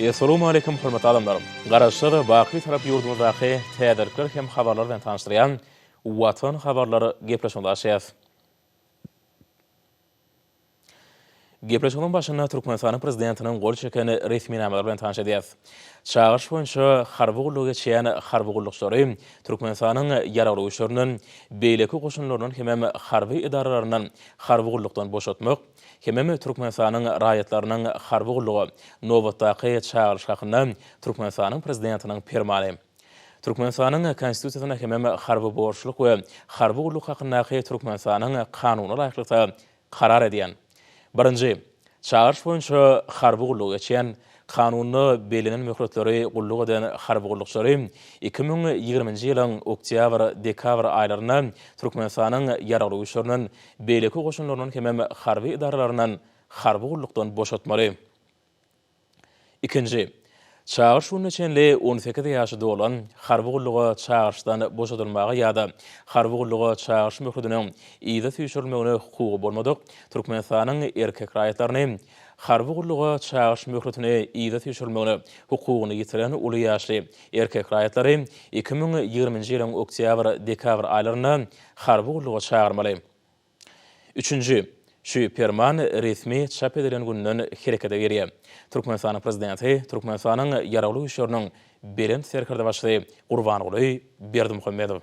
Essalawmaleýkim hormatly adamlar! Garaşsyz, baky Bitarap ýurdumyzdaky täzelikler hem habarlar bilen tanyşdyrýan Watan habarlar gepleşigimizi açýas. Gepleşigimiziň başynda Türkmenistanyň Prezidentiniň gol çeken resminamalary bilen tanyş edýäs. Çagyryş boýunça harby gullugy geçýän harby gullukçylary Türkmenistanyň Ýaragly Güýçlerinden, beýleki goşunlaryndan hemem harby edaralaryndan harby gullukdan boşatmak hemem Türkmenistanyň raýatlarynyň harby gulluga nobatdaky çagyryş hakynda Türkmenistanyň Prezidentiniň Permany. Türkmenistanyň Konstitusiýasyna hemem harby borçluk we harby gulluk hakyndaky Türkmenistanyň Kanunyna laýyklykda karar edýän. Birinji. Çagyryş boýunça harby gullugy geçýän, kanunda bellenen möhletleri gulluk eden harby gullukçylary 2020-nji ýylyň oktýabr, dekabr aýlarynda Türkmenistanyň Ýaragly Güýçlerinden, beýleki goşunlaryndan hemem harby edaralaryndan harby gullukdan boşatmaly. Ikinji. Çagyryş gününe çenli on sekiz ýaşy dolan, harby gulluga çagyryşdan boşadylmaga ýa-da harby gulluga çagyryş möhletiniň yza süýşürilmegine hukugy bolmadyk Türkmenistanyň erkek raýatlaryny, harby gulluga çagyryş möhletini yza süýşürilmegine hukugyny ýitiren uly ýaşly erkek raýatlary 2020-nji ýylyň oktýabr, dekabr aýlarynda harby gulluga çagyrmaly. Üçünji. Şu Perman resmi çap edilen günden herekete girýär. Türkmenistanyň Prezidenti, Türkmenistanyň Ýaragly Güýçleriniň Belent Serkerdebaşysy Gurbanguly Berdimuhamedow.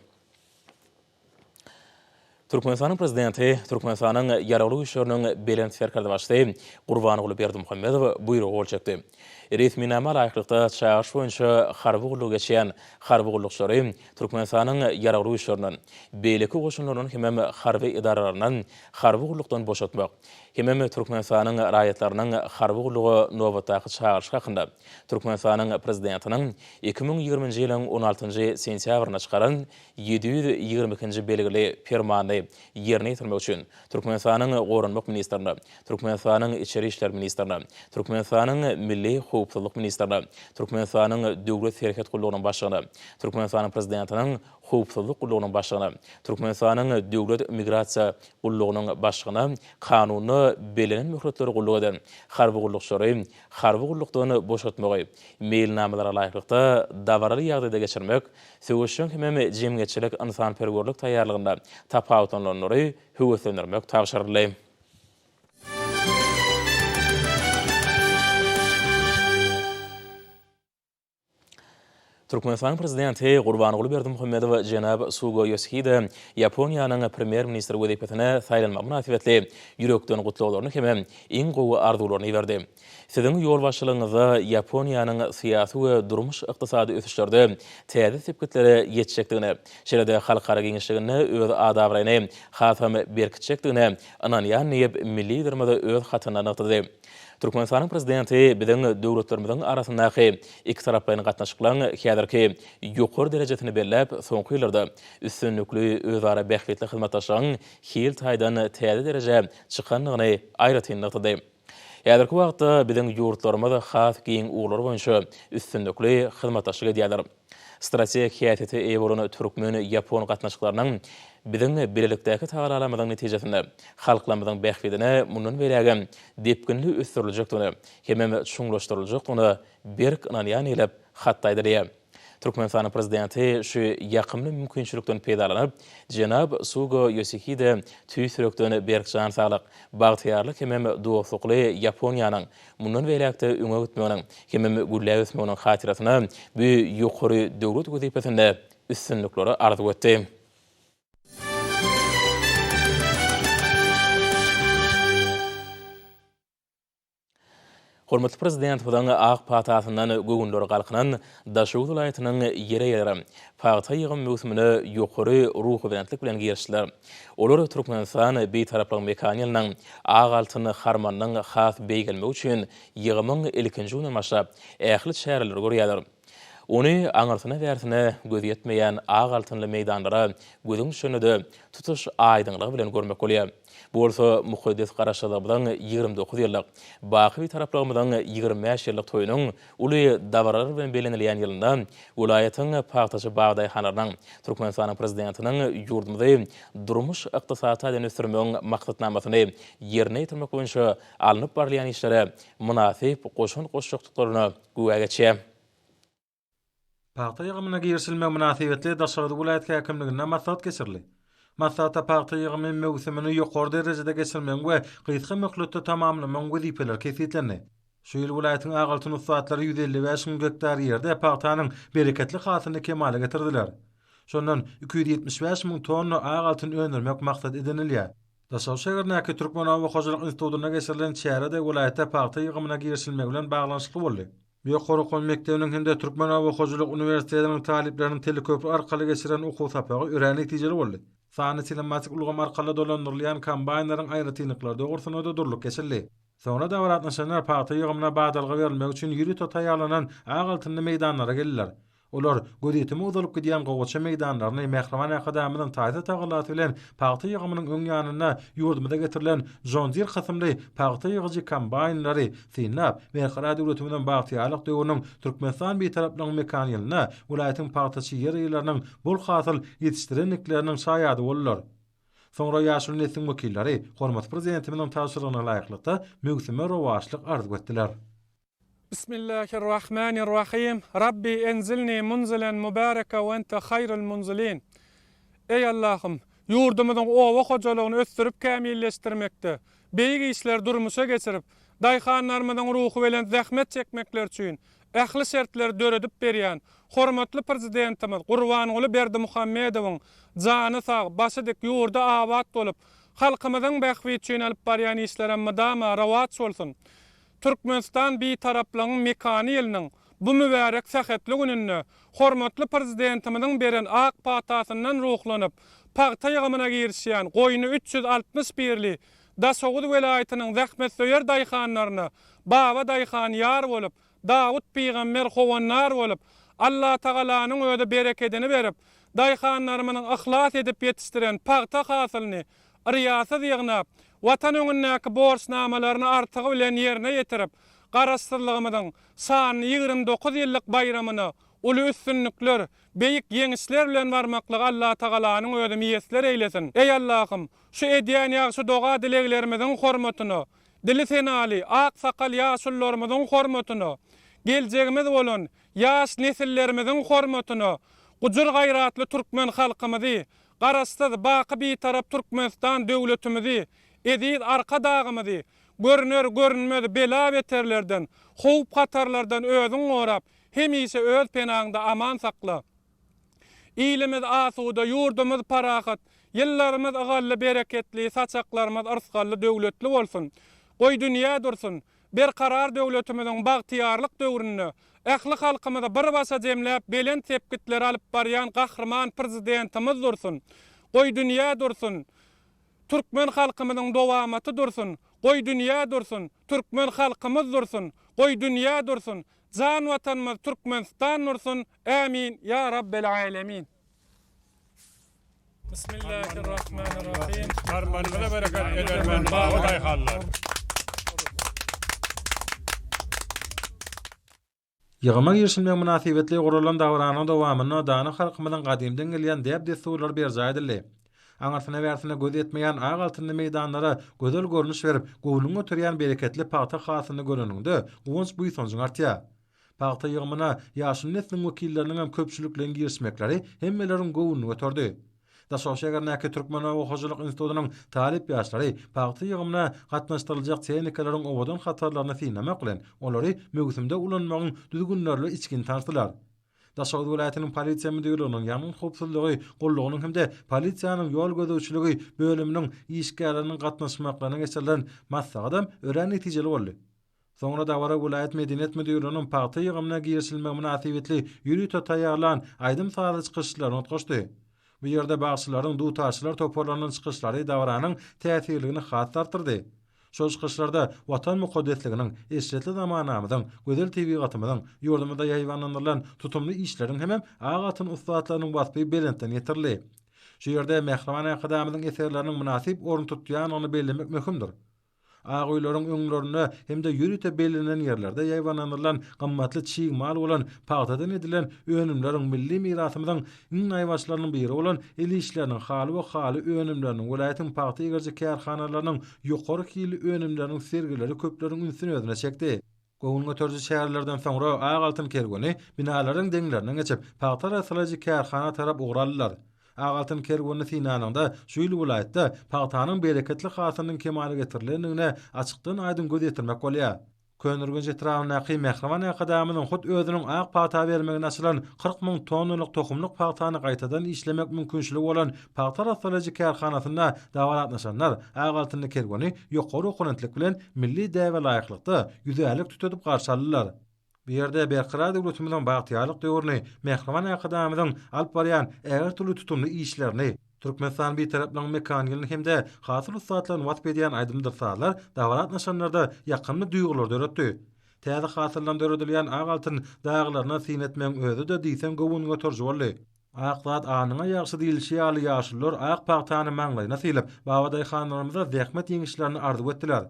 Türkmenistanyň Prezidenti, Türkmenistanyň Ýaragly Güýçleriniň Belent Serkerdebaşysy Gurbanguly Berdimuhamedow buýruga gol çekdi. Resminama laýyklykda, çagyryş boýunça harby gullugy geçýän harby gullukçylary Türkmenistanyň Ýaragly Güýçlerinden, beýleki goşunlaryndan hemem harby edaralaryndan harby gullukdan boşatmak hemem Türkmenistanyň raýatlarynyň harby gulluga nobatdaky çagyryşy hakynda Türkmenistanyň Prezidentiniň 2020-nji ýylyň on altynjy sentýabrynda çykaran 722-nji belgili Permanyny ýerine ýetirmek üçin Türkmenistanyň Goranmak ministrine, Türkmenistanyň Içeri işler ministrine, Türkmenistanyň Milli howpsuzlyk ministrine, Türkmenistanyň Döwlet serhet gullugynyň başlygyna, Türkmenistanyň Prezidentiniň Howpsuzlyk gullugynyň başlygyna, Türkmenistanyň Döwlet migrasiýa gullugynyň başlygyna kanunda bellenen möhletleri gulluk eden harby gullukçylary harby gullukdan boşatmagy meýilnamalara laýyklykda dabaraly ýagdaýda geçirmek, söweşjeň hemem jemgyýetçilik-ynsanperwerlik taýýarlygynda tapawutlanylanlary höweslendirmek tabşyryldy. Türkmenistanyň Prezidenti Gurbanguly Berdimuhamedow jenap Sugo Ýosihide Ýaponiýanyň Premýer-ministri wezipesine saýlanmagy mynasybetli ýürekden gutlaglaryny hem iň gowy arzuwlaryny iberdi. Siziň ýolbaşçylygyňyzda Ýaponiýanyň syýasy we durmuş-ykdysady ösüşlerde täze sepgitlere ýetjekdigine, şeýle-de halkara giňişliginde öz at-abraýyny hasam berkitjekdigine ynanýan diýip, milli Liderimiz öz hatynda nygtady. Türkmenistanyň Prezidenti biziň döwletlerimiziň arasyndaky ikitaraplaýyn gatnaşyklaryň häzirki ýokary derejesini belläp, soňky ýyllarda üstünlikli özara bähbitli hyzmatdaşlygyň hil taýdan täze derejä çykandygyny aýratyn nygtady. Häzirki wagtda biziň ýurtlarymyz has giň ugurlar boýunça üstünlikli hyzmatdaşlyk edýärler. Strategik häsiýete eýe bolan türkmen-ýapon gatnaşyklarynyň biziň bilelikdäki tagalalarymyzyň netijesinde halklarymyzyň bähbidine mundan beýlägem depginli ösdüriljekdigine hemem çuňlaşdyryljakdygyna berk ynanýan diýlip, hatda aýdylýar. Türkmenistanyň Prezidenti şu ýakymly mümkinçilikden peýdalanyp, jenap Sugo Ýosihide tüýs ýürekden berk jan saglyk, bagtyýarlyk hemem dostlukly Ýaponiýanyň mundan beýläk-de öňe gitmeginiň hemem gülläp ösmeginiň hatyrasyna bu ýokary döwlet wezipesinde üstünlikleri arzuw etdi. Hormatly Prezidentimiziň ak patasyndan göwünleri galkynan Daşoguz welaýatynyň ýer eýeleri pagta ýygym möwsümine ýokary ruhubelentlik bilen girişdiler. Olar Türkmenistan Bitaraplygyň mekany ýylynyň ak altyn harmanynyň has beýgelmegi üçin ýygymyň ilkinji gününden başlap ähli çäreleri görýärler. Ony aňyrsyna-bärsine göz ýetmeýän ak altynly meýdanlara gözüň düşende-de tutuş aýdyňlygy bilen görmek bolýar. Bu bolsa mukaddes Garaşsyzlygymyzyň 29 ýyllyk, baky Bitaraplygymyzyň 25 ýyllyk toýunyň uly dabaralar bilen bellenilýän ýylynda welaýatyň pagtaçy bag-daýhanlarynyň Türkmenistanyň Prezidentiniň ýurdumyzy durmuş-ykdysady taýdan ösdürmegiň maksatnamasyny ýerine ýetirmek boýunça alnyp barylýan işlere mynasyp goşant goşjakdyklaryna güwä geçýär. Pagta ýygymyna girişilmegi mynasybetli Daşoguz welaýat häkimliginde maslahat geçirildi. Maslahata pagta ýygymy möwsümini ýokary derejede geçirmegiň we gysga möhletde tamamlamagyň wezipeleri kesgitlendi. Şu ýyl welaýatyň ak altyn ussatlary 155 müň gektar ýerde pagtanyň bereketli hasylyny kemala getirdiler. Şondan 275 müň tonna ak altyn öndürmek maksat edinilýär. Daşoguz şäherindäki Türkmen oba hojalyk institutynda geçirilen çäre-de welaýatda pagta ýygymyna girişilmegi bilen baglanyşykly boldy. Ýokary okuw mekdebiniň hem-de Türkmen oba hojalyk uniwersitetiniň talyplarynyň teleköpri arkaly geçiren okuw sapagy örän netijeli boldy. Sanly telematik ulgam arkaly dolandyrylýan kombaýnlaryň aýratynlyklary dogrusynda-da durlup geçildi. Soňra dabara gatnaşanlar pagta ýygymyna badalga berilmegi üçin ýörite taýýarlanan ak altynly meýdanlara geldiler. Olar gözýetime uzalyp gidýän gowaça meýdanlaryny mähriban Arkadagymyzyň taýsyz tagallasy bilen pagta ýygymynyň öň ýanynda ýurdumyza getirilen John Deere kysymly pagta ýygyjy kombaýnlary synlap, Berkarar döwletimiziň bagtyýarlyk döwrüniň Türkmenistan Bitaraplygyň mekany ýylynda welaýatyň pagtaçy ýer eýeleriniň bol hasyl ýetişdirendikleriniň şaýady boldular. Soňra ýaşuly nesliň wekilleri hormatly Prezidentimiziň tabşyrygyna laýyklykda möwsüme rowaçlyk arzuw etdiler. Bismillahirrahmanirrahim. Rabbi enzilni munzilen mubareka we ente haýrul munzilin. Eý Allahym! Ýurdumyzyň oba hojalygyny ösdürip kämilleşdirmekde, beýik işleri durmuşa geçirip, daýhanlarymyzyň ruhubelent zähmet çekmekleri üçin ähli şertleri döredip berýän hormatly Prezidentimiz Gurbanguly Berdimuhamedowyň jany sag, başy dik, ýurdy abat bolup, halkymyzyň bähbidi üçin alyp barýan işlerem mydama rowaç bolsun! Türkmenistan Bitaraplygyň mekany ýylynyň bu mübärek sähetli gününde hormatly Prezidentimiziň beren ak patasyndan ruhlanyp, pagta ýygymyna girişýän goýny 360 birli Daşoguz welaýatynyň zähmetsöýer daýhanlaryna Baba daýhan ýar bolup, Dawut pygamber howandar bolup, Allatagalanyň özi berekedini berip, daýhanlarymyzyň yhlas edip ýetişdiren pagta hasylyny yrýasyz ýygnap, Watan öňündäki borçnamalaryny artygy bilen ýerine ýetirip, Garaşsyzlygymyzyň şanly 29 ýyllyk baýramyna uly üstünlikler, beýik ýeňişler bilen barmaklygy Allatagalanyň özi miýesler eýlesin! Eý Allahym! Şu edýän ýagşy doga-dileglerimiziň hormatyna, dili senaly, ak sakal ýaşulularymyzyň hormatyna, geljegimiz bolan ýaş nesillerimiziň hormatyna, gujur-gaýratly türkmen halkymyzy, Garaşsyz, baky Bitarap Türkmenistan döwletimizi, eziz Arkadagymyzy görner, görünmez bela-beterlerden, howp-hatarlardan özüň gorap, hemişe öz penaňda aman sakla! Ilimiz asuda, ýurdumyz parahat, ýyllarymyz ygally, bereketli, saçaklarymyz yrsgally, döwletli bolsun! Goý, dünýä dursun! Berkarar döwletimiziň bagtyýarlyk döwründe ähli halkymyzy bir başa jemläp belent sepgitlere alyp barýan Gahryman Prezidentimiz dursun! Goý dünýä dursun! Türkmen halkymyzyň dowamaty dursun! Goý dünýä dursun! Türkmen halkymyz dursun! Goý dünýä dursun! Jan Watanymyz Türkmenistan dursun! Ämin ýa Rabbel Alemin! Bismillahirrahmanirrahim. Harmanyňyza bereket edermen baba daýhanlar. Ýygyma girişilmegi mynasybetli guralan dabaranyň dowamynda dana halkymyzyň gadymdan gelýän däp-dessurlary berjaý edildi. Aňyrsyna-bärsine göz ýetmeýän ak altynly meýdanlara gözel görnüş berip, göwnüňi göterýän bereketli pagta hasylyny göreniňde, guwanç-buýsanjyň artýar. Pagta ýygymyna ýaşuly nesliň wekilleriniň hem köpçülikleýin girişmekleri hemmeleriň göwnüni göterdi. Daşoguz şägerindäki Türkmen oba hojalyk institutynyň talyp ýaşlary pagta ýygymyna gatnaşdyryljak tehnikalaryň owadan hatarlaryny synlamak bilen, olary möwsümde ulanmagyň düzgünleri bilen içgin tanyşdylar. Daşoguz welaýatynyň Polisiýa müdirliginiň Ýangyn howpsuzlygy gullugynyň hem-de polisiýanyň ýol gözegçiligi bölüminiň işgärleriniň gatnaşmaklaryna geçirilen maslahatam örän netijeli boldy. Soňra dabara welaýat medeniýet müdirliginiň pagta ýygymyna girişilmegi mynasybetli ýörite taýýarlan aýdym-sazly çykyşlaryny utgaşdy. Bu ýerde bagşylaryň, dutarçylar toparlarynyň çykyşlary dabaranyň täsirligini has-da artdyrdy. Şol çykyşlarda Watan mukaddesliginiň, eşretli zamanamyzyň, gözel tebigatymyzyň, ýurdumyzda ýaýbaňlandyrylan tutumly işleriň hemem ak altyn ussatlarynyň waspy belentden ýetirildi. Şu ýerde mähriban Arkadagymyzyň eserleriniň mynasyp orun tutýandygyny bellemek möhümdir. Ak öýleriň öňlerinde hem-de ýörite bellenen ýerlerde ýaýbaňlandyrylan gymmatly çig mal bolan pagtadan edilen önümleriň milli mirasymyzyň iň naýbaşylarynyň biri bolan el işleriniň, haly we haly önümleriniň, welaýatyň pagta ýygyjy kärhanalarynyň ýokary hilli önümleriniň sergileri köpleriň ünsüni özüne çekdi. Göwün göteriji çärelerden soňra ak altyn kerweni binalaryň deňlerinden geçip, pagta arassalaýjy kärhana tarap ugur aldylar. Ak altyn kerwenini synanyňda, şu ýyl welaýatda pagtanyň bereketli hasylynyň kemala getirilendigine açykdan-aýdyň göz ýetirmek bolýar. Köneürgenç etrabyndaky Mähriban Arkadagymyzyň hut özüniň ak pata bermeginde açylan 40 müň tonnalyk tohumlyk pagtany gaýtadan işlemek mümkinçiligi bolan pagta arassalaýjy kärhanasynda dabara gatnaşanlar ak altynly kerweni ýokary okunentlik bilen milli däbe laýyklykda ýüzärlik tütedip garşy aldylar. Bu ýerde Berkarar döwletimiziň bagtyýarlyk döwrüni, mähriban Arkadagymyzyň alyp barýan ägirt uly tutumly işlerini, Türkmenistan Bitaraplygyň mekan ýylyny hem-de hasyl ussatlaryny wasp edýän aýdymdyr sazlar dabara gatnaşanlarda ýakymly duýgulary döretdi. Täze hasyldan döredilýän ak altyn daglaryna syn etmegiň özi-de diýseň göwüngöteriji boldy. Ak zat alnyňa ýagşy diýlişi ýaly ýaşulular ak pagtany maňlaýyna sylyp, babadaýhanlarymyza zähmet ýeňişlerini arzuw etdiler.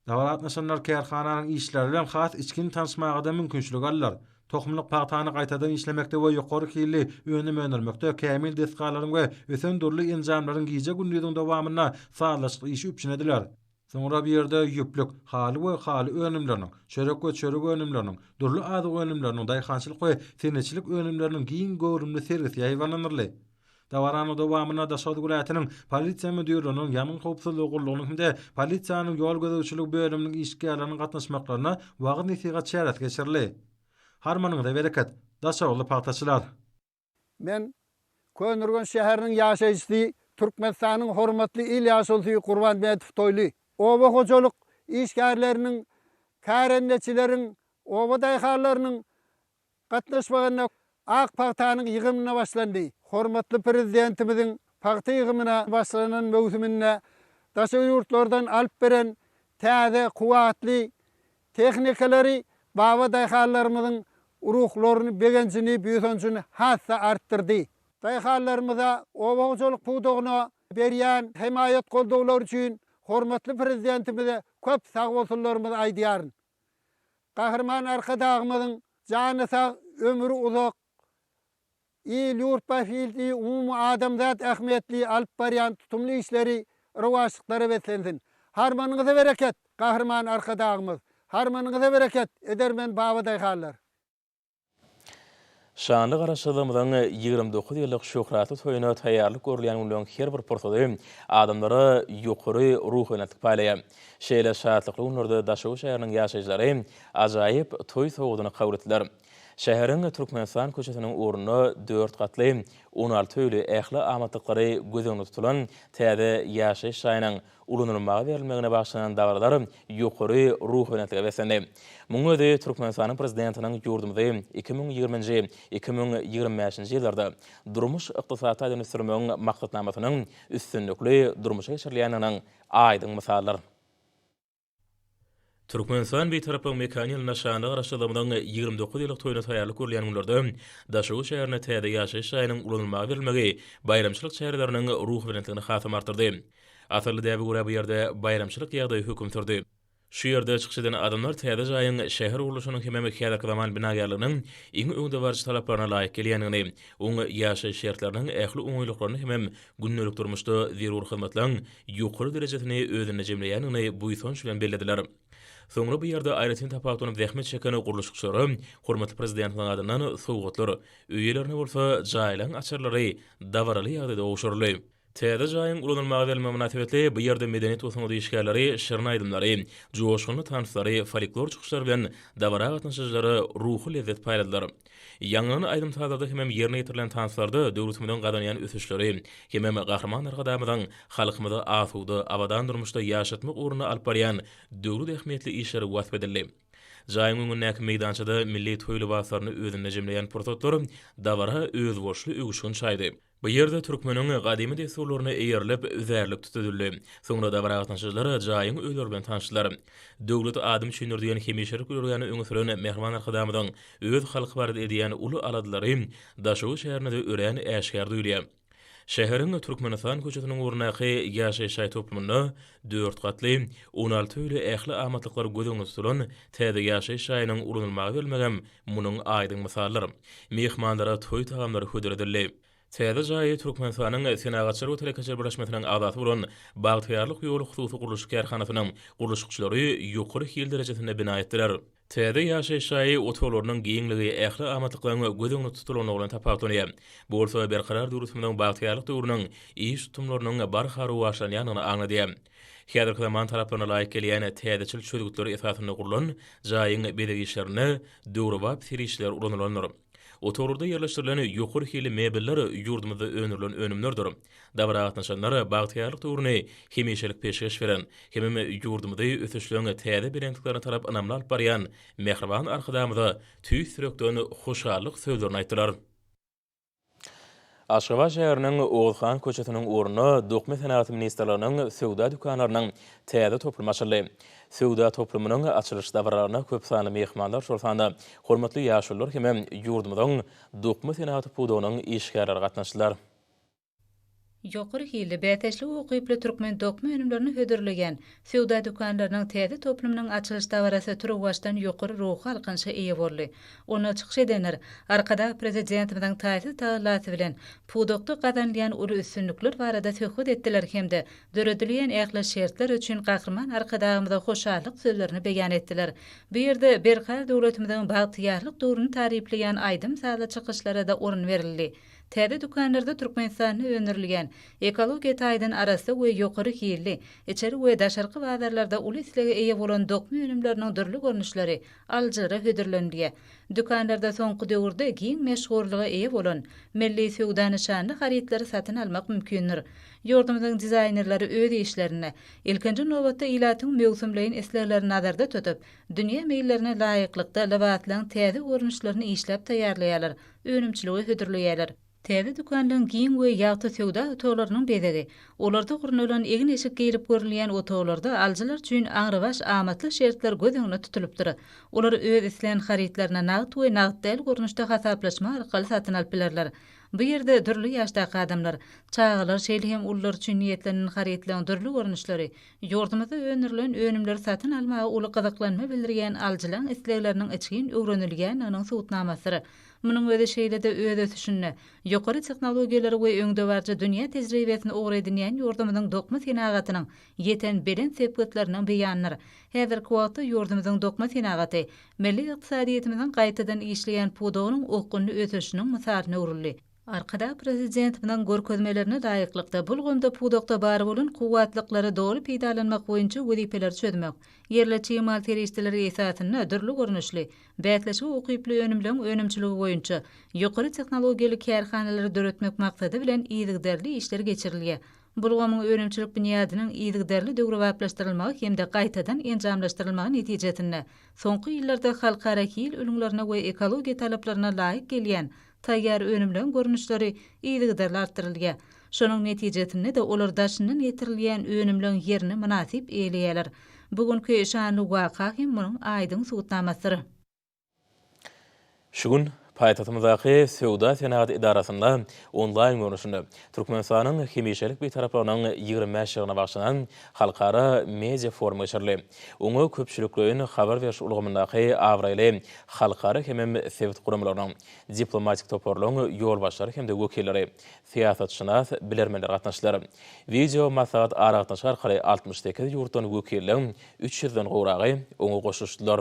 Dabara gatnaşanlar kärhananyň işleri bilen has içgin tanyşmaga-da mümkinçilik aldylar. Tohumlyk pagtany gaýtadan işlemekde we ýokary hilli önüm öndürmekde kämil desgalaryň we ösen dürli enjamlaryň gije-gündiziň dowamynda sazlaşykly işi üpjün ediler. Soňra bu ýerde ýüplük, haly we haly önümleriniň, çörek we çörek önümleriniň, dürli azyk önümleriniň, daýhançylyk we senetçilik önümleriniň giň göwrümli sergisi ýaýbaňlandyryldy. Dabaranyň dowamynda Daşoguz welaýatynyň Polisiýa müdirliginiň Ýangyn howpsuzlygy gullugynyň hem-de polisiýanyň ýol gözegçiligi bölüminiň işgärleriniň gatnaşmaklarynda wagyz-nesihat çäresi geçirildi. Harmanyňyza bereket, daşoguzly pagtaçylar! Men, Köneürgenç şäheriniň ýaşaýjysy, Türkmenistanyň hormatly il ýaşulusy Gurban Medow Toýly. Oba hojalyk işgärleriniň, kärendeçileriň, oba daýhanlarynyň gatnaşmagynda ak pagtanyň ýygymyna başlandy. Hormatly Prezidentimiziň pagta ýygymyna başlanan möwsüminde daşary ýurtlardan alyp beren täze kuwwatly tehnikalary baba daýhanlarymyzyň ruhlaryny, begenjini, buýsanjyny has-da artdyrdy. Daýhanlarymyza, oba hojalyk pudagyna berýän hemaýat-goldawlary üçin hormatly Prezidentimize köp sagbolsunlarymyzy aýdýaryn. Gahryman Arkadagymyzyň jany sag, ömri uzak, il-ýurt bähbitli, umumy adamzat ähmiýetli alyp barýan tutumly işleri rowaçlyklara beslensin! Harmanyňyza bereket, Gahryman Arkadagymyz! Harmanyňyza bereket, edermen babadaýhanlar! Şanly Garaşsyzlygymyzyň 29 ýyllyk şöhratly toýuna taýýarlyk görülýän günleriň her bir pursady adamlara ýokary ruhubelentlik paýlaýar. Şeýle şatlykly günlerde Daşoguz şäheriniň ýaşaýjylary ajaýyp toý sowgadyny kabul etdiler. Şäheriň Türkmenistan köçesiniň ugrunda dört gatly, 16 öýli, ähli amatlyklary göz öňünde tutulan täze ýaşaýyş jaýynyň ulanylmaga berilmegine bagyşlanan dabaralar ýokary ruhubelentlige beslendi. Munuň özi Türkmenistanyň Prezidentiniň ýurdumyzy 2020-nji, 2025-nji ýyllarda durmuş-ykdysady taýdan ösdürmegiň maksatnamasynyň üstünlikli durmuşa geçirilýändiginiň aýdyň mysalydyr. Türkmenistan Bitaraplygyň mekany ýylynda şanly Garaşsyzlygymyzyň 29 ýyllyk toýuna taýýarlyk görülýän günlerde Daşoguz şäherinde täze ýaşaýyş jaýynyň ulanylmaga berilmegi baýramçylyk çäreleriniň ruhubelentligini hasam artdyrdy. Asylly däbe görä bu ýerde baýramçylyk ýagdaýy höküm sürdi. Şu ýerde çykyş eden adamlar täze jaýyň şäher gurluşynyň hemem häzirki zaman binagärliginiň iň öňdebaryjy talaplaryna laýyk gelýändigini, oň ýaşaýyş şertleriniň ähli oňaýlyklaryny hemem gündelik durmuşda zerur hyzmatlaryň ýokary derejesini özünde jemleýändigini buýsanç bilen bellediler. Soňra bu ýerde aýratyn tapawutlanyp zähmet çeken gurluşykçylara hormatly Prezidentimiziň adyndan sowgatlar, öý eýelerine bolsa jaýlaryň açarlary dabaraly ýagdaýda gowşuryldy. Täze jaýyň ulanylmaga berilmegi mynasybetli bu ýerde medeniýet we sungat işgärleri şirin aýdymlary, joşgunly tanslary, folklor çykyşlary bilen dabara gatnaşyjylara ruhy lezzet paýladylar. Ýaňlanan aýdym-sazlarda hemem ýerine ýetirilen tanslarda döwletimiziň gazanýan ösüşleri hemem Gahryman Arkadagymyzyň halkymyzy asuda, abadan durmuşda ýaşatmak ugrunda alyp barýan döwlet ähmiýetli işleri wasp edildi. Jaýyň öňündäki meýdançada milli toý lybaslaryny özünde jemleýän pursatlar dabara özboluşly öwüşgin çaýdy. Bu ýerde türkmeniň gadymy dessurlaryna eýerilip, üzärlik tütedildi. Soňra dabara gatnaşyjylar jaýyň öýleri bilen tanyşdylar. Döwlet adam üçindir diýen hemişelik ýörelgäni öňe süren mähriban Arkadagymyzyň öz halky barada edýän uly aladalary Daşoguz şäherinde-de örän äşgär duýulýar. Şäheriň Türkmenistan köçesiniň ugrundaky ýaşaýyş jaý toplumynda dört gatly, 16 öýli ähli amatlyklar göz öňünde tutulan täze ýaşaýyş jaýynyň ulanylmaga berilmegem munuň aýdyň mysalydyr. Myhmanlara toý tagamlary hödür edildi. Täze jaýy Türkmenistanyň Senagatçylar we telekeçiler birleşmesiniň agzasy bolan Bagtyýarlyk ýoly hususy gurluşyk kärhanasynyň gurluşykçylary ýokary hil derejesinde bina etdiler. Täze ýaşaýyş jaýy otaglarynyň giňligi, ähli amatlyklaryň göz öňünde tutulandygy bilen tapawutlanýar. Bu bolsa Berkarar döwletimiziň bagtyýarlyk döwrüniň iş tutumlarynyň barha rowaçlanýandygyny aňladýar. Häzirki zaman talaplaryna laýyk gelýän täzeçil çözgütler esasynda gurlan jaýyň bezeg işlerinde döwrebap serişdeler ulanylandyr. Otaglarda ýerleşdirilen ýokary hilli mebeller ýurdumyzda öndürilen önümlerdir. Dabara gatnaşanlar bagtyýarlyk döwrüni hemişelik peşgeş beren hemem ýurdumyzy ösüşleň täze belentliklerine tarap ynamly alyp barýan mähriban Arkadagymyza tüýs ýürekden hoşallyk sözlerini aýtdylar. Aşgabat şäheriniň Oguzhan köçesiniň ugrunda Dokma senagaty ministrliginiň söwda dükanlarynyň täze toplumy açyldy. Söwda toplumynyň açylyş dabaralaryna köp sanly myhmanlar, şol sanda hormatly ýaşulular hemem ýurdumyzyň dokma senagaty pudagynyň işgärleri gatnaşdylar. Ýokary hilli, bäsdeşlige ukyply türkmen dokma önümlerini hödürleýän söwda dükanlarynyň täze toplumynyň açylyş dabarasy turuwbaşdan ýokary ruhy galkynyşa eýe boldy. Onda çykyş edenler Arkadag Prezidentimiziň taýsyz tagallasy bilen pudakda gazanylýan uly üstünlikler barada söhbet etdiler hem-de döredilýän ähli şertler üçin Gahryman Arkadagymyza hoşallyk sözlerini beýan etdiler. Bu ýerde Berkarar döwletimiziň bagtyýarlyk döwrüni taryplaýan aýdym-sazly çykyşlara-da orun berildi. Täze dükanlarda Türkmenistanda öndürilýän, ekologiýa taýdan arassa we ýokary hilli, içeri we daşarky bazarlarda uly islege eýe bolan dokma önümleriniň dürli görnüşleri alyjylara hödürlenilýär. Dükanlarda soňky döwürde giň meşhurlyga eýe bolan Milli söwda nyşanly harytlary satyn almak mümkindir. Ýurdumyzyň dizaýnerleri öz işlerinde, ilkinji nobatda, ilatyň möwsümleýin isleglerini nazarda tutup, dünýä meýillerine laýyklykda lybaslaryň täze görnüşlerini işläp taýýarlaýarlar, önümçilige hödürleýärler. Täze dükanlaryň giň we ýagty söwda otaglarynyň bezegi, olarda gurnalan egin-eşik geýlip görülýän otaglarda alyjylar üçin aňrybaş amatly şertler göz öňünde tutulypdyr. Olar öz islän harytlaryny nagt we nagt däl görnüşde hasaplaşma arkaly satyn alyp bilerler. Bu ýerde dürli ýaşdaky adamlar, çagalar, şeýle hem ulular üçin niýetlenen harytlaryň dürli görnüşleri, ýurdumyzda öndürilen önümleri satyn almaga uly gyzyklanma bildirýän alyjylaryň islegleriniň içgin öwrenilýändiginiň subutnamasydyr. Munuň özi şeýle-de öz ösüşinde ýokary tehnologiýalary we öňdebaryjy dünýä tejribesini ugur edinýän ýurdumyzyň dokma senagatynyň ýeten belent sepgitleriniň beýanydyr. Häzirki wagtda ýurdumyzyň dokma senagaty milli ykdysadyýetimiziň gaýtadan işleýän pudagynyň okgunly ösüşiniň mysalyna öwrüldi. Arkadag Prezidentimiziň görkezmelerine laýyklykda, bu ulgamda pudakda bar bolan kuwwatlyklary doly peýdalanmak boýunça wezipeleri çözmek, ýerli çig mal serişdeleri esasynda dürli görnüşli, bäsleşige ukyply önümleň önümçiligi boýunça ýokary tehnologiýaly kärhanalary döretmek maksady bilen yzygiderli işler geçirilýär. Bu ulgamyň önümçilik binýadynyň yzygiderli döwrebaplaşdyrylmagy hem-de gaýtadan enjamlaşdyrylmagy netijesinde, soňky ýyllarda halkara hil ülňülerine we ekologiýa talaplaryna laýyk gelýän taýýar önümleň görnüşleri yzygiderli artdyrylýar. Şonuň netijesinde-de olar daşyndan getirilýän önümleň ýerini mynasyp eýeleýärler. Bu günki şanly waka hem munuň aýdyň subutnamasydyr. Şu gün paýtagtymyzdaky Söwda-senagat edarasynda onlaýn görnüşinde Türkmenistanyň hemişelik Bitaraplygynyň 25 ýyllygyna bagyşlanan halkara media forum geçirildi. Oňa köpçülikleýin habar beriş ulgamyndaky abraýly halkara hemem sebit guramalarynyň, diplomatik toparlaryň ýolbaşçylary hem-de wekilleri, syýasatşynas bilermenler gatnaşdylar. Wideo maslahat aragatnaşyk arkaly 68 ýurtdan wekilleriň üç ýüzden gowragy oňa goşulyşdylar.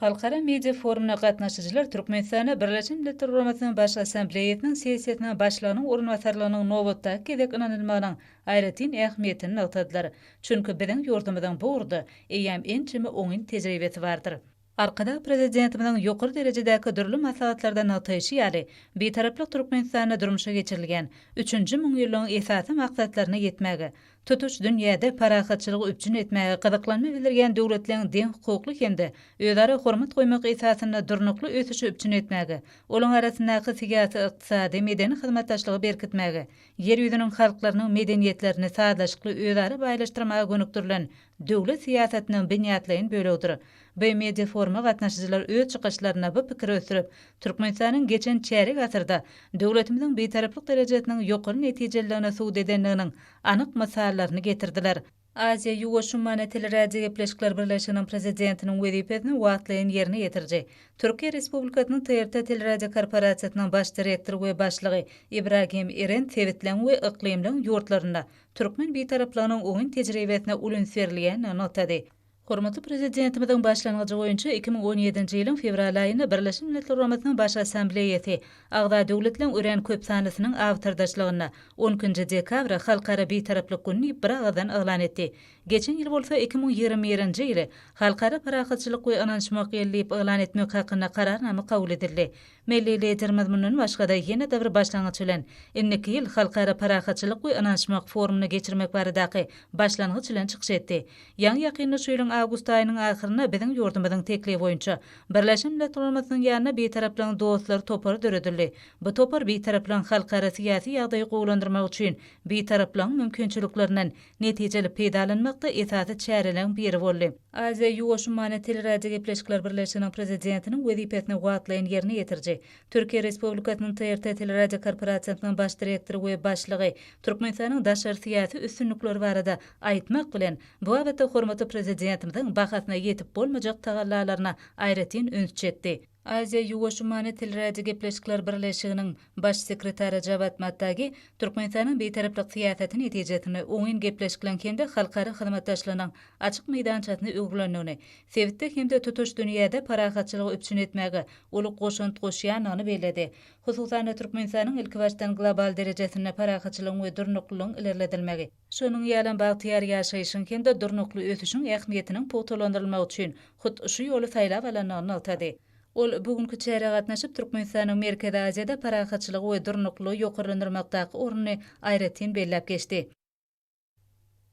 Halkara media forumyna gatnaşyjylar Türkmenistana Birleşen Milletler Guramasynyň Baş Assambleýasynyň sessiýasynyň başlygynyň orunbasarlygynyň nobatdaky gezek ynanylmagynyň aýratyn ähmiýetini nygtadylar. Çünki biziň ýurdumyzyň bu ugurda eýýäm ençeme oňyn tejribesi bardyr. Arkadag Prezidentimiziň ýokary derejedäki dürli maslahatlarda nygtaýşy ýaly, Bitaraplyk Türkmenistanda durmuşa geçirilýän üçünji müňýyllygyň esasy maksatlaryna ýetmäge, tutuş dünýäde parahatçylygy üpjün etmäge gyzyklanma bildirýän döwletleň deňhukukly hem-de özara hormat goýmak esasynda durnukly ösüşi üpjün etmäge, olaň arasyndaky syýasy, ykdysady, medeni hyzmatdaşlygy berkitmäge, Ýer ýüzüniň halklarynyň medeniýetlerini sazlaşykly özara baýlaşdyrmaga gönükdirilen döwlet syýasatynyň binýatlaýyn bölegidir. Bu mediaforuma gatnaşyjylar öz çykyşlarynda bu pikiri ösdürip, Türkmenistanyň geçen çärýek asyrda döwletimiziň Bitaraplyk derejesiniň ýokary netijeliligini subut edendiginiň anyk mysallaryny getirdiler. Aziýa Ýuwaş ummany teleradiogepleşikler birleşiginiň prezidentiniň wezipesini wagtlaýyn ýerine ýetiriji, Türkiýe Respublikasynyň TRT teleradiokorporasiýasynyň baş direktory we başlygy Ibragim Eren sebitleň we yklymlaň ýurtlarynda türkmen bitaraplygynyň oňyn tejribesine uly üns berilýändigini nygtady. Hormatly Prezidentimiziň başlangyjy boýunça 2017-nji ýylyň fewral aýynda Birleşen Milletler Guramasynyň Baş Assambleýasy agza döwletleriň örän köp sanlysynyň awtordaşlygynda on ikinji dekabry Halkara Bitaraplyk güni diýip biragyzdan yglan etdi. Geçen ýyl bolsa 2021-nji ýyly Halkara parahatçylyk we ynanyşmak ýyly diýip yglan etmek hakynda Kararnama kabul edildi. Milli Liderimiz mundan başga-da ýene-de bir başlangyç bilen, indiki ýyl Halkara parahatçylyk we ynanyşmak forumyny geçirmek baradaky başlangyç bilen çykyş etdi. Ýaňy-ýakynda şu ýylyň awgust aýynyň ahyrynda biziň ýurdumyzyň teklibi boýunça Birleşen Milletler Guramasynyň ýanynda Bitaraplygyň dostlary topary döredildi. Bu topar Bitaraplygyň halkara syýasy ýagdaýy gowulandyrmak üçin Bitaraplygyň mümkinçiliklerinden netijeli peýdalanmakda esasy çäreleriň biri boldy. Aziýa Ýuwaş ummany teleradiogepleşikler birleşiginiň prezidentiniň wezipesini wagtlaýyn ýerine ýetiriji, Türkiýe Respublikasynyň TRT teleradiokorporasiýasynyň baş direktory we başlygy Türkmenistanyň daşary syýasy üstünlikleri barada aýtmak bilen, bu babatda hormatly Prezidentimiziň bahasyna ýetip bolmajak tagallalaryna aýratyn üns çekdi. Aziýa Ýuwaş ummany teleradiogepleşikler birleşiginiň Baş sekretary Jawad Mattagi Türkmenistanyň bitaraplyk syýasaty netijesinde oňyn gepleşikleriň hem-de halkara hyzmatdaşlygynyň açyk meýdançasyna öwrülendigini, sebitde hem-de tutuş dünýäde parahatçylygy üpjün etmäge uly goşant goşýandygyny belledi. Hususan-da, Türkmenistanyň ilkibaşdan global derejesinde parahatçylygyň we durnuklylygyň ilerledilmegi, şonuň ýalam bagtyýar ýaşaýşyň hem-de durnukly ösüşiň ähmiýetiniň pugtalandyrylmagy üçin hut şu ýoly saýlap alandygyny nygtady. Ol bu günki çärä gatnaşyp, Türkmenistanyň Merkezi Aziýada parahatçylygy we durnuklylygy ýokarlandyrmakdaky ornuny aýratyn belläp geçdi.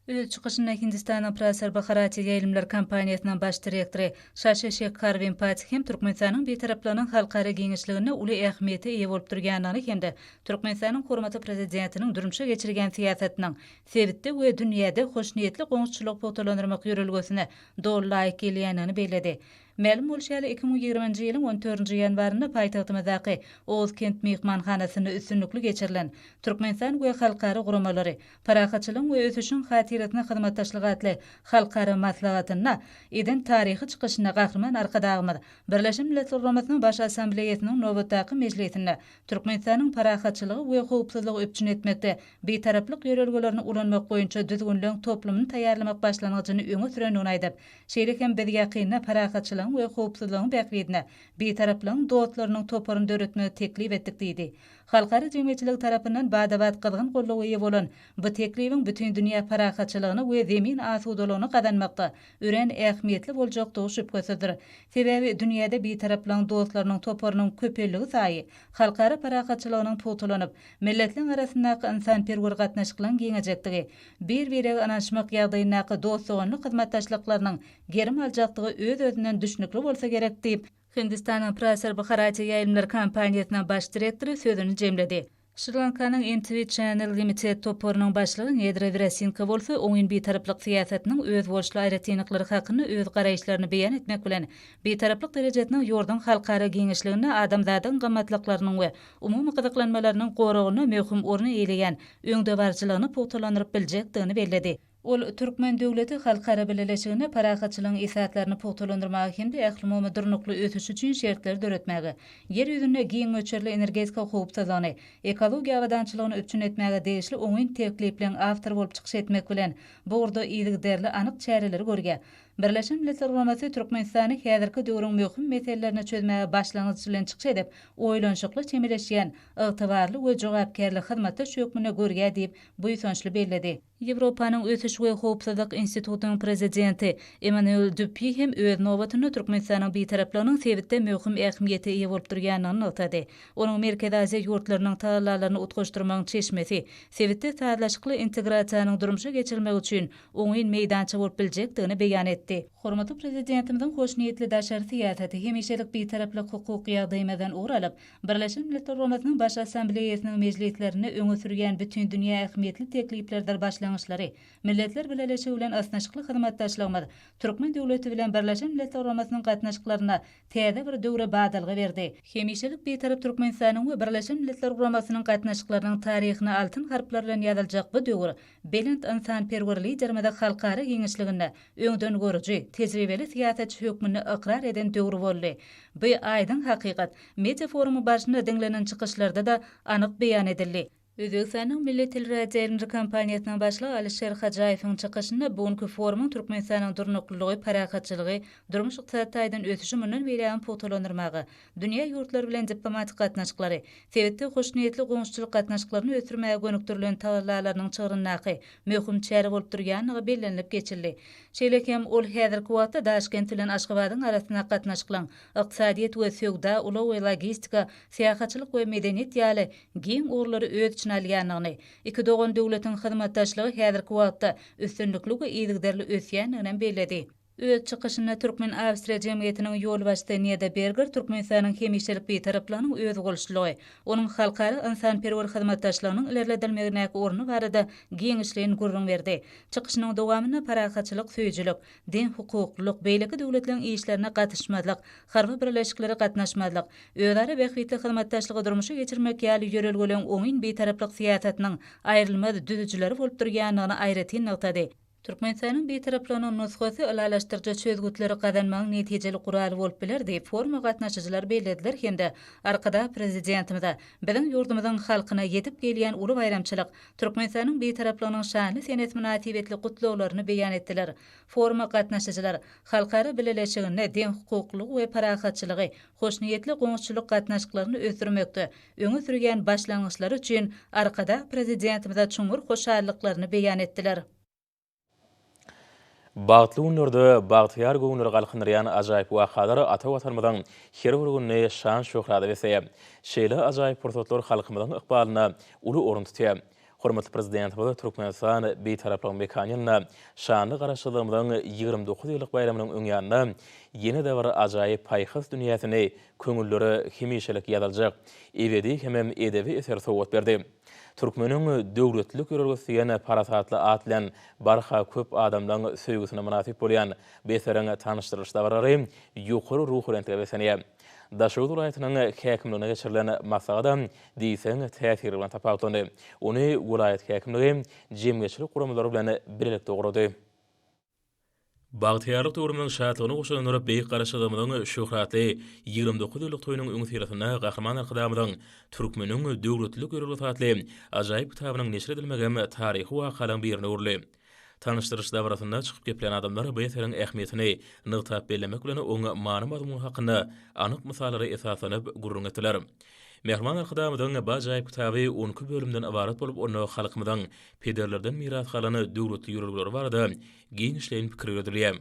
Öz çykyşynda Hindistanyň Prasar Bharati ýaýlymlar kompaniýasynyň baş direktory Şaşi Şekhar Wempati hem Türkmenistanyň Bitaraplygynyň halkara giňişliginde uly ähmiýete eýe bolup durýandygyny hem-de Türkmenistanyň hormatly Prezidentiniň durmuşa geçirýän syýasatynyň sebitde we dünýäde hoşniýetli goňşuçylygy pugtalandyrmak ýörelgesine doly laýyk gelýändigini belledi. Mälim bolşy ýaly, 2020-nji ýylyň on dördünji ýanwarynda paýtagtymyzdaky Oguzkent myhmanhanasynda üstünlikli geçirilen Türkmenistan we halkara guramalary, parahatçylygyň we ösüşiň hatyrasyna hyzmatdaşlyk atly halkara maslahatynda eden taryhy çykyşynda Gahryman Arkadagymyz Birleşen Milletler Guramasynyň Baş Assambleýasynyň nobatdaky mejlisinde Türkmenistanyň parahatçylygy we howpsuzlygy üpjün etmekde Bitaraplyk ýörelgelerini ulanmak boýunça düzgünleň toplumyny taýýarlamak başlangyjyny öňe sürendigini aýdyp, Şeýle hem biz ýakynda parahatçylygyň we howpsuzlygyň bähbidine Bitaraplygyň dostlarynyň toparyny döretmegi teklip etdik diýdi. Halkara jemgyýetçiligi tarapyndan bada-bat gyzgyn goldawa eýe bolan bu teklibiň bütindünýä parahatçylygyny we zemin asudalygyny gazanmakda örän ähmiýetli boljakdygy şübhesizdir. Sebäbi dünýäde Bitaraplygyň dostlarynyň toparynyň köpelligi saýy halkara parahatçylygynyň pugtalanyp, milletleriň arasyndaky ynsanperwer gatnaşyklaryň giňejekdigi, bir-birege ynanyşmak ýagdaýyndaky dost-doganlyk hyzmatdaşlyklarynyň gerim aljakdygy öz-özünden düşnükli bolsa gerek diýip, Hindistanyň Prasar Bharati ýaýlymlar kompaniýasynyň baş direktory sözüni jemledi. Şri-Lankanyň MTV Channel Limited toparynyň başlygy Nedra Wirasinka bolsa oňyn bitaraplyk syýasatynyň özboluşly aýratynlyklary hakynda öz garaýyşlaryny beýan etmek bilen, bitaraplyk derejesiniň ýurduň halkara giňişliginde adamzadyň gymmatlyklarynyň we umumy gyzyklanmalarynyň goragynda möhüm orun eýeleýän öňdebaryjylygyny pugtalandyryp biljekdigini belledi. Ol türkmen döwleti halkara bileleşiginde parahatçylygyň esaslaryny pugtalandyrmaga hem-de ählumumy durnukly ösüş üçin şertleri döretmäge, Ýer ýüzünde giň möçberli energetika howpsuzlygyny, ekologiýa abadançylygyny üpjün etmäge degişli oňyn teklipleriň awtory bolup çykyş etmek bilen, bu ugurda yzygiderli anyk çäreleri görýär. Birleşen Milletler Guramasy Türkmenistany häzirki döwrüň möhüm meselelerini çözmäge başlangyç bilen çykyş edip, oýlanyşykly çemeleşýän, ygtybarly we jogapkärli hyzmatdaş hökmünde görýär diýip, buýsançly belledi. Ýewropanyň ösüş we howpsuzlyk institutynyň prezidenti Emmanuel Dýupýi hem öz nobatynda Türkmenistanyň Bitaraplygynyň sebitde möhüm ähmiýete eýe bolup durýandygyny nygtady. Onuň Merkezi Aziýa ýurtlarynyň tagallalaryny utgaşdyrmagyň çeşmesi, sebitde sazlaşykly integrasiýanyň durmuşa geçirilmegi üçin oňyn meýdança bolup biljekdigini beýan etdi. Hormatly Prezidentimiziň hoşniýetli daşary syýasaty, hemişelik Bitaraplyk hukuk ýagdaýymyzdan ugur alyp, Birleşen Milletler Guramasynyň Baş Assambleýasynyň mejlislerinde öňe sürýän bütindünýä ähmiýetli tekliplerdir başlangyçlary, Milletler Bileleşigi bilen ysnyşykly hyzmatdaşlygymyz türkmen döwleti bilen Birleşen Milletler Guramasynyň gatnaşyklarynda täze bir döwre badalga berdi. Hemişelik Bitarap Türkmenistanyň we Birleşen Milletler Guramasynyň gatnaşyklarynyň taryhyna altyn harplar bilen ýazyljak bu döwür belent ynsanperwer Liderimizi halkara giňişliginde öňdengörüji, tejribeli syýasatçy hökmünde ykrar eden döwri boldy. Bu aýdyň hakykat media forumyň barşynda diňlenen çykyşlarda-da anyk beýan edildi. Özbegistanyň Milli teleradioýaýlymjy kompaniýasynyň başlygy Alişer Hajaýewiň çykyşynda bu günki forumyň Türkmenistanyň durnuklylygy, parahatçylygy, durmuş-ykdysady taýdan ösüşi mundan beýlägem pugtalandyrmaga, dünýä ýurtlary bilen diplomatik gatnaşyklary, sebitde hoşniýetli goňşuçylyk gatnaşyklaryny ösdürmäge gönükdirilen tagallalarynyň çygryndaky möhüm çäre bolup durýandygy bellenilip geçildi. Şeýle hem ol häzirki wagtda Daşkent bilen Aşgabadyň arasyndaky gatnaşyklaryň ykdysadyýet we söwda, ulag we logistika, syýahatçylyk we medeniýet ýaly giň ugurlary öz içine alýandygyny, iki dogan döwletiň hyzmatdaşlygy häzirki wagtda üstünlikli we yzygiderli ösýändiginem belledi. Öz çykyşynda Türkmen-awstriýa jemgyýetiniň ýolbaşçysy Neda Berger Türkmenistanyň hemişelik Bitaraplygynyň özboluşlylygy, onuň halkara ynsanperwer hyzmatdaşlygynyň ilerledilmegindäki orny barada giňişleýin gürrüň berdi. Çykyşynyň dowamynda parahatçylyk söýüjilik, deňhukuklylyk, beýleki döwletleriň işlerine gatyşmazlyk, harby birleşiklere gatnaşmazlyk, özara bähbitli hyzmatdaşlygy durmuşa geçirmek ýaly ýörelgeleriň oňyn Bitaraplyk syýasatynyň aýrylmaz düzüjileri bolup durýandygyny aýratyn nygtady. Türkmenistanyň Bitaraplygynyň nusgasy ylalaşdyryjy çözgütleri gazanmagyň netijeli guraly bolup biler diýip, foruma gatnaşyjylar bellediler hem-de Arkadag Prezidentimize biziň ýurdumyzyň halkyna ýetip gelýän uly baýramçylyk, Türkmenistanyň Bitaraplygynyň şanly senesi mynasybetli gutlaglaryny beýan etdiler. Foruma gatnaşyjylar halkara bileleşiginde deňhukuklylygy we parahatçylygy, hoşniýetli goňşuçylyk gatnaşyklaryny ösdürmekde öňe sürýän başlangyçlary üçin Arkadag Prezidentimize çuňňur hoşallyklaryny beýan etdiler. Bagtly günlerde bagtyýar göwünleri galkyndyrýan ajaýyp wakalar ata Watanymyzyň her bir gününi şan-şöhrata besleýär. Şeýle ajaýyp pursatlar halkymyzyň ykbalynda uly orun tutýar. Hormatly Prezidentimiz Türkmenistan Bitaraplygyň mekany ýylynda şanly Garaşsyzlygymyzyň 29 ýyllyk baýramynyň öň ýanynda ýene-de bir ajaýyp paýhas dünýäsini köňüllere hemişelik ýazyljak ebedi hemem edebi eser sowgat berdi. Türkmeniň döwletlilik ýörelgesi diýen parasatly at bilen barha köp adamlaň söýgüsine mynasyp bolýan bu eseriň tanyşdyrylyş dabaralary ýokary ruhubelentlige beslenýär. Daşoguz welaýatynyň häkimliginde geçirilen maslahatam diýseň täsirli bilen tapawutlandy. Ony welaýat häkimligi jemgyýetçilik guramalary bilen bilelikde gurady. Bagtyýarlyk döwrümiziň şatlygyny goşalandyryp, beýik Garaşsyzlygymyzyň şöhratly 29 ýyllyk toýunyň öňüsyrasynda Gahryman Arkadagymyzyň Türkmeniň döwletlilik ýörelgesi atly ajaýyp kitabynyň neşir edilmegem taryhy wakalaryň birine öwrüldi. Tanyşdyryş dabarasynda çykyp geplän adamlar bu eseriň ähmiýetini nygtap bellemek bilen, oň many-mazmuny hakynda anyk mysallara esaslanyp gürrüň etdiler. Mähriban Arkadagymyzyň bu ajaýyp kitaby on iki bölümden ybarat bolup, onda halkymyzyň pederlerden miras galan döwletli ýörelgeleri barada giňişleýin pikir ýöredilýär.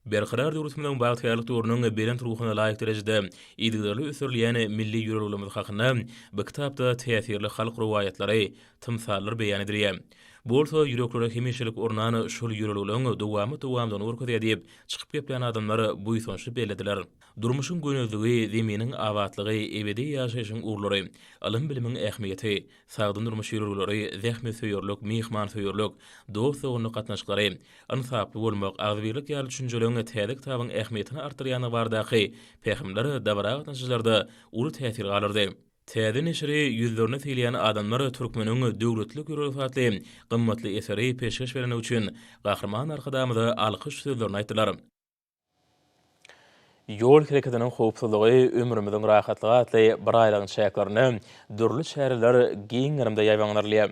Berkarar döwletimiziň bagtyýarlyk döwrüniň belent ruhuna laýyk derejede yzygiderli ösdürilýän milli ýörelgelerimiz hakynda bu kitapda täsirli halk rowaýatlary, tymsallar beýan edilýär. Bu bolsa ýüreklere hemişelik ornan şol ýörelgeleriň dowamat-dowamdygyny görkezýär diýip, çykyp geplän adamlar buýsançly bellediler. Durmuşyň gönezligi, zeminiň abatlygy, ebedi ýaşaýşyň ugurlary, ylym-bilimiň ähmiýeti, sagdyn durmuş ýörelgeleri, zähmetsöýerlik, myhmansöýerlik, dost-doganlyk gatnaşyklary, ynsaply bolmak, agzybirlik ýaly düşünjeleriň täze kitabyň ähmiýetini artdyrýandygy baradaky pähimler dabara gatnaşyjylarda uly täsir galdyrdy. Täze neşiri ýüzlerine sylaýan adamlar Türkmeniň döwletlilik ýörelgesi atly gymmatly eseri peşgeş berendigi üçin Gahryman Arkadagymyza alkyş sözlerini aýtdylar. Ýol hereketiniň howpsuzlygy ömrümiziň rahatlygy atly biraýlygyň çäklerinde dürli çäreler giň gerimde ýaýbaňlandyrylýar.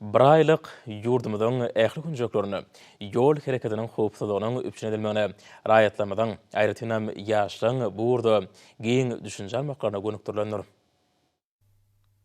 Biraýlyk ýurdumyzyň ähli künjeklerinde ýol hereketiniň howpsuzlygynyň üpjün edilmegine, raýatlarymyzyň, aýratynam, ýaşlaryň bu ugurda giň düşünje almaklaryna gönükdirilendir.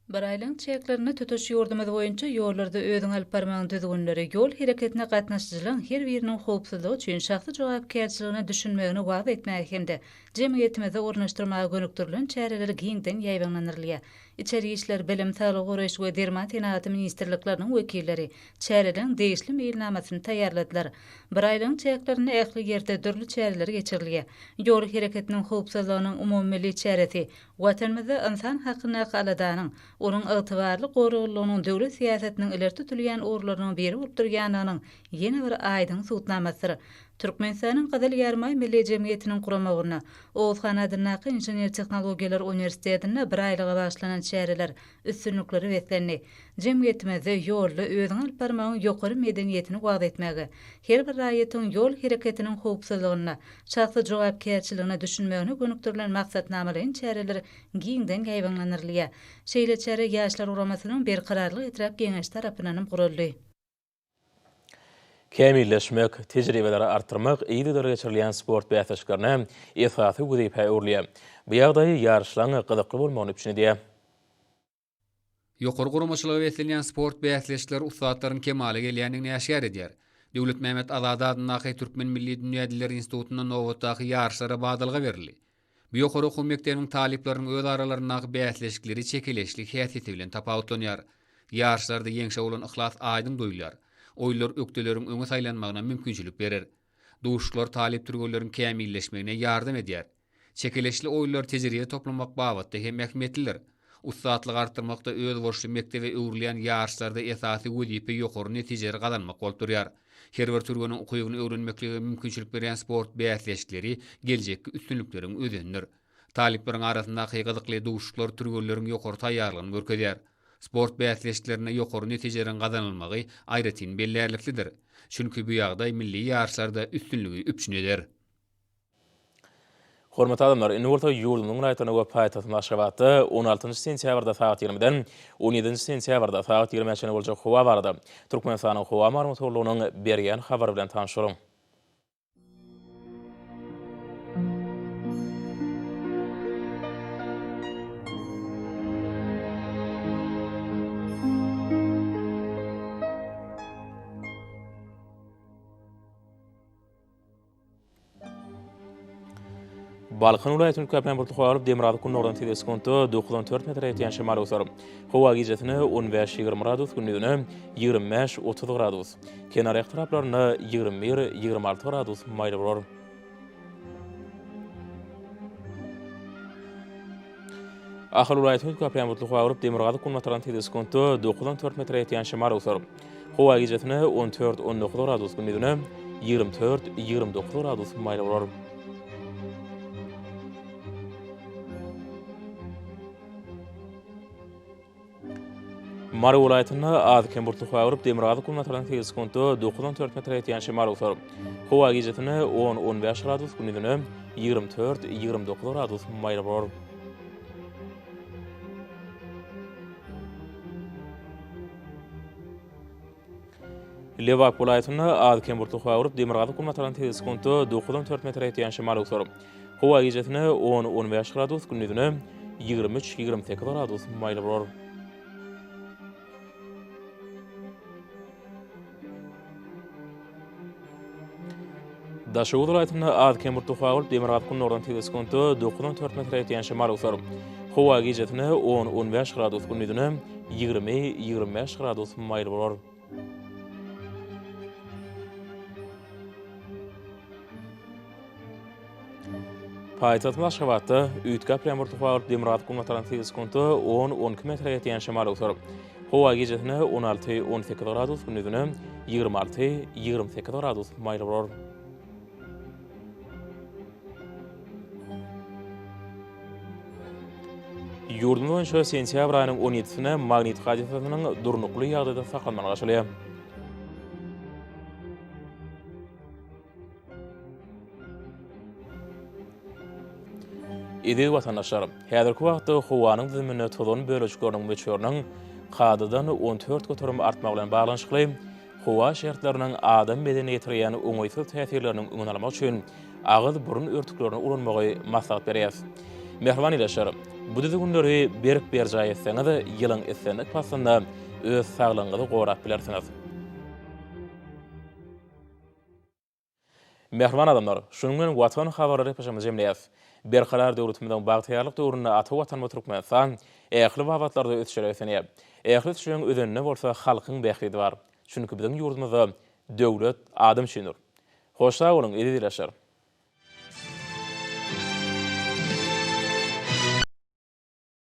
Biraýlygyň çäklerinde tutuş ýurdumyz boýunça ýollarda özüňi alyp barmagyň düzgünleri, ýol hereketine gatnaşyjylaryň her biriniň howpsuzlygy üçin şahsy jogapkärçiligine düşünmegini wagyz etmäge hem-de jemgyýetimizde ornaşdyrmaga gönükdirilen çäreler giňden ýaýbaňlandyrylýar. Içeri işler, Bilim, Saglygy goraýyş we derman senagaty ministrlikleriniň wekilleri çäreleriň degişli meýilnamasyny taýýarladylar. Biraýlygyň çäklerinde ähli ýerde dürli çäreler geçirilýär. Ýol hereketiniň howpsuzlygynyň umumymilli çäresi Watanymyzda ynsan hakyndaky aladanyň, onuň ygtybarly goraglylygynyň döwlet syýasatynyň ileri tutulýan ugurlarynyň biri bolup durýandygynyň ýene bir aýdyň subutnamasydyr. Türkmenistanyň Gyzyl Ýarymaý Milli jemgyýetiniň guramagynda Oguzhan adyndaky Inžener-tehnologiýalar uniwersitetinde biraýlyga bagyşlanan çäreler üstünliklere beslendi. Jemgyýetimizde ýolda özüňi alyp barmagyň ýokary medeniýetini wagyz etmäge, her bir raýatyň ýol hereketiniň howpsuzlygynda şahsy jogapkärçiligine düşünmegine gönükdirilen maksatnamalaýyn çäreler giňden ýaýbaňlandyrylýar. Şeýle çäre Ýaşlar guramasynyň Berkararlyk etrap Geňeşi tarapyndan hem guraldy. Kämilleşmek, tejribeleri artdyrmak yzygiderli geçirilýän sport bäsleşiklerine esasy wezipä öwrülýär. Bu ýagdaý ýaryşlaryň gyzykly bolmagyny üpjün edýär. Ýokary guramaçylyga beslenýän sport bäsleşikleri ussatlaryň kemala gelýändigini äşgär edýär. Döwletmämmet Azady adyndaky Türkmen milli dünýä dilleri institutynda nobatdaky ýaryşlara badalga berildi. Bu ýokary okuw mekdebiniň talyplarynyň öz aralaryndaky bäsleşikleri çekeleşikli häsiýeti bilen tapawutlanýar. Ýaryşlarda ýeňşe bolan yhlas aýdyň duýulýar. Oýunlar ökdeleriň öňe saýlanmagyna mümkinçilik berer. Duşuşyklar talyp türgenleriň kämilleşmegine ýardam edýär. Çekeleşikli oýunlar tejribe toplamak babatda hem ähmiýetlidir. Ussatlygy artdyrmakda özboluşly mekdebe öwrülýän ýaryşlarda esasy wezipe ýokary netijeleri gazanmak bolup durýar. Her bir türgeniň ukybyny öwrenmeklige mümkinçilik berýän sport bäsleşikleri geljekki üstünlikleriň özenidir. Talyplaryň arasyndaky gyzykly duşuşyklar türgenleriň ýokary taýýarlygyny görkezýär. Sport bäsleşiklerinde ýokary netijeleriň gazanylmagy aýratyn bellärliklidir. Çünki bu ýagdaý milli ýaryşlarda üstünligi üpjün eder. Hormatly adamlar, indi bolsa ýurdumyzyň welaýatlarynda we paýtagtymyz Aşgabatda on altynjy sentýabrda sagat ýigrimiden on ýedinji sentýabrda sagat ýigrimä çenli boljak howa barada Türkmenistanyň Howa maglumat gullugynyň berýän habary bilen tanyşalyň. Balkan welaýatynyň üýtgäp bulutly howa bolup, demirgazyk-gündogardan tizligi sekuntda dokuzdan dört metre ýetýän şemal öwser. Howa gijesine on bäş-ýigrimi gradus, gündizine 25-30 gradus. Kenarýaka etraplarynda 21-26 gradus maýyl bolar. Ahal welaýatynyň üýtgäp bulutly howa bolup, demirgazyk-günbatardan tizligi sekuntda dokuzdan dört metre ýetýän şemal öwser. Howa gijesine on dört, on dokuz gradus, gündizine 24, 29 gradus maýyl bolar. Mary welaýatynda az-kem bulutly howa bolup, demirgazyk-günbatardan sekiz sekuntda dokuzdan dört metre ýetýän şemal öwser. Howa gijesine on, on bäş gradus, gündizine 24, 29 gradus maýyl bolar. Lebap welaýatynda az-kem bulutly howa bolup, demirgazyk-günbatardan tizligi sekuntda dokuzdan dört metre ýetýän şemal öwser. Howa gijesine on, on bäş gradus, gündizine 23, 28 gradus maýyl bolar. Daşoguz welaýatynda az-kem bulutly howa bolup, demirgazyk-gündogardan tizligi sekuntda dokuzdan dört metre ýetýän şemal öwser. Howa gijesine on, on bäş gradus, gündizine 20, 25 gradus maýyl bolar. Paýtagtymyz Aşgabatda üýtgäp durýan bulutly howa bolup, demirgazyk-günbatardan tizligi sekuntda on, on iki metre ýetýän şemal öwser. Howa gijesine on alty, on sekiz gradus, gündizine 26, 28 gradus maýyl bolar. Ýurdumyz boýunça sentýabr aýynyň on ýedisine magnit hadysasynyň durnukly ýagdaýda saklanmagyna garaşylýar. Eziz watandaşlar! Häzirki wagtda howanyň düzüminde tozan bölejikleriniň möçberiniň. kadadan 14% artmagy bilen baglanyşykly howa şertleriniň adam bedenine ýetirýän oňaýsyz täsirleriniň öňüni almak üçin agyz-burun örtüklerini ulanmagy maslahat berýäris. Mähriban ildeşler, bu düzgünleri berk berjaý etseňiz, ýylyň islendik paslynda öz saglygyňyzy gorap bilersiňiz. Mähriban adamlar, şunuň bilen Watan habarlary gepleşigimizi jemleýäris. Berkarar döwletimiziň bagtyýarlyk döwründe ata Watanymyz Türkmenistan ähli babatlarda ösüşlere beslenýär. Ähli ösüşleriň özeninde bolsa halkyň bähbidi bar. Çünki biziň ýurdumyzda Döwlet adam üçindir. Hoş sag boluň, eziz ildeşler!